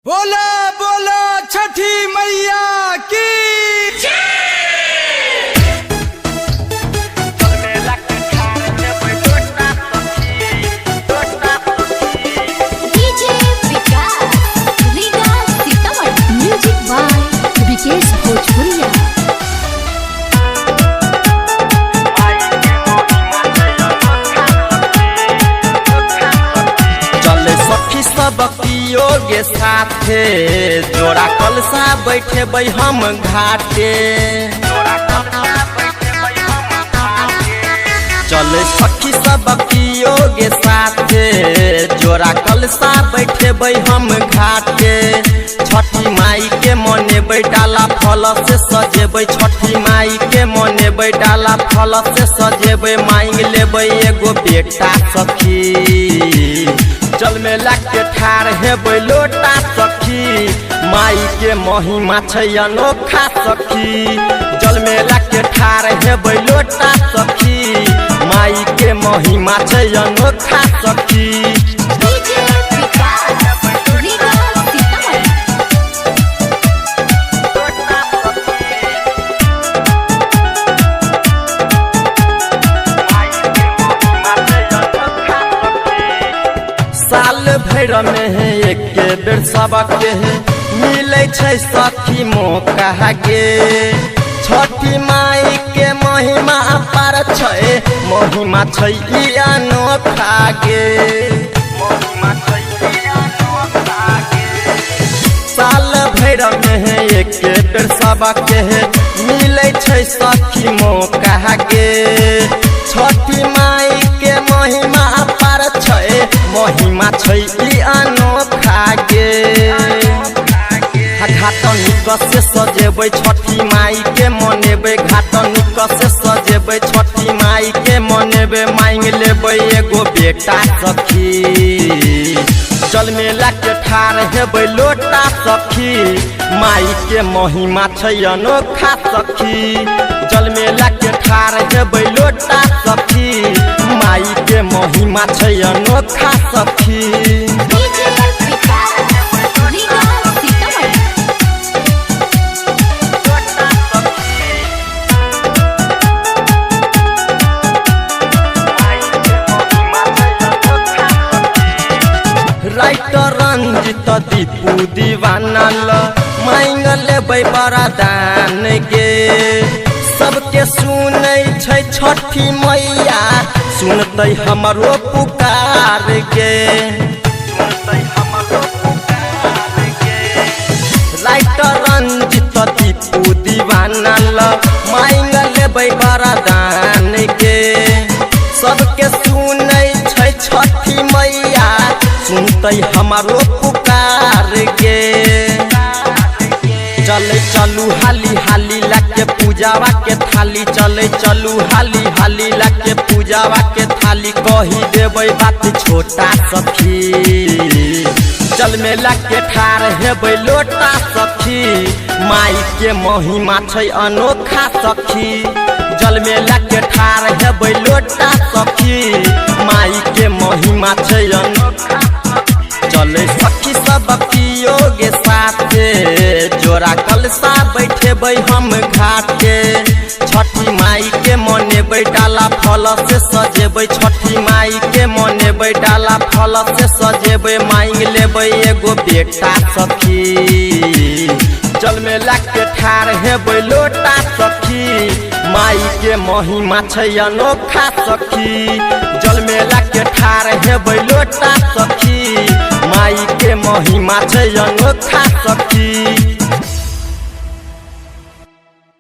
बोला बोला छठी मैया की। DJ Vikas Riga Sitamarhi. Music by Vikesh Bhojpuriya. चले सखी सब गे साथे, जोड़ा कलसा बैठे हम घाटे। चले सखी सब गे साथे, जोड़ा कलसा बैठे हम घाटे। छठी माई के मनेबै डाला फल से सजेबै, छठी माई के मनेबै डाला फल से सजेबै, मांग लेबै एगो बेटा सखी। जल मेला के ठार हेबै लोटा सखी, माई के महिमा छै अनोखा सखी। जल मेला के ठार हेबै लोटा सखी, माई के महिमा छै अनोखा सखी। डीजे विकास रीगा सीतामढ़ी। साल भर में है एक बेर सबके है मिलै छै सखी मौका गे। छठी माई के महिमा अपार छै, महिमा छै ई अनोखा गे। साल भर में है एक बेर सबके है मिलै छै सखी मौका गे। छठी माई के महिमा अपार छै, महिमा छै ई अनोखा गे। घाट निक से सजेबै छठी माई के मनेबै, घाट निक से सजेबै छठी माई के मनेबै, मांग लेबै एगो बेटा सखी। जल मेला के ठार हेबै लोटा सखी, माई के महिमा छै अनोखा सखी। जल मेला के ठार हेबै लोटा सखी, माई के महिमा छै अनोखा सखी। डीजे विकास रीगा सीतामढ़ी। राइटर रंजित दीपू दीवाना ल मांग लेबै वरदान गे। सबके सुनै छै छठी मैया, सुनतै हमरो पुकार गे। राइटर रंजित दीपू दीवाना ल मांग लेबै वरदान गे। सबके सुनै छै छठी मैया, सुनतै हमरो पुकार गे। चले चलू हाली हाली लाके पूजावा के थाली, चले चलू हाली हाली लाके पूजावा के थाली, कही देबै बात छोटा सखी। जल मेला के ठार हेबै लोटा सखी, माई के महिमा छै अनोखा सखी। जल मेला के ठार हेबै लोटा सखी, माई के महिमा छै अनोखा। चले सखी सब गे साथे, जोड़ा कलसा बैठेबै हम घाटे। छठी माई के मनेबै डाला फल से सजेबै, छठी माई के मनेबै डाला फल से सजेबै, मांग लेबै एगो बेटा सखी। जल मेला के ठार हेबै लोटा सखी, माई के महिमा छै अनोखा सखी। जल मेला के ठार हेबै लोटा सखी, माई के महिमा छै अनोखा सखी।